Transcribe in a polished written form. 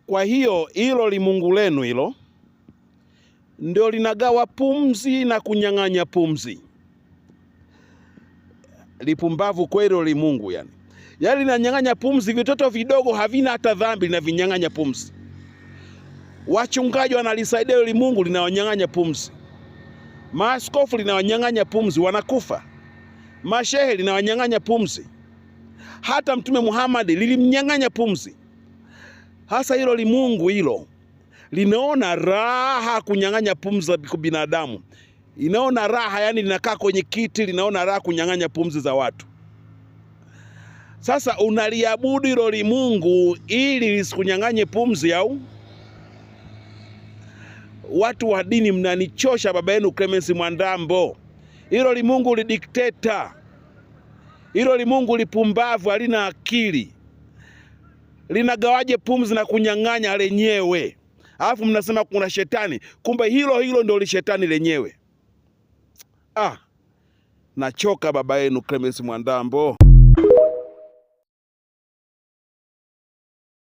Kwa hiyo hilo limungu lenu hilo ndio linagawa pumzi na kunyang'anya pumzi. Lipumbavu kweli limungu yani. Yaani linanyang'anya pumzi, vitoto vidogo havina hata dhambi, linavinyang'anya pumzi. Wachungaji wanalisaidia limungu, linawanyang'anya pumzi. Maaskofu linawanyang'anya pumzi, wanakufa. Mashehe linawanyang'anya pumzi. Hata Mtume Muhammad lilimnyang'anya pumzi. Hasa hilo limungu hilo linaona raha kunyang'anya pumzi za binadamu, inaona raha yani, linakaa kwenye kiti linaona raha kunyang'anya pumzi za watu. Sasa unaliabudu hilo limungu ili lisikunyang'anye pumzi au? Watu wa dini mnanichosha. Baba yenu Clemence Mwandambo, hilo limungu lidikteta, hilo limungu lipumbavu, halina akili, linagawaje pumzi na kunyang'anya lenyewe? Alafu mnasema kuna shetani, kumbe hilo hilo ndio lishetani lenyewe. Ah, nachoka baba yenu Clemence Mwandambo.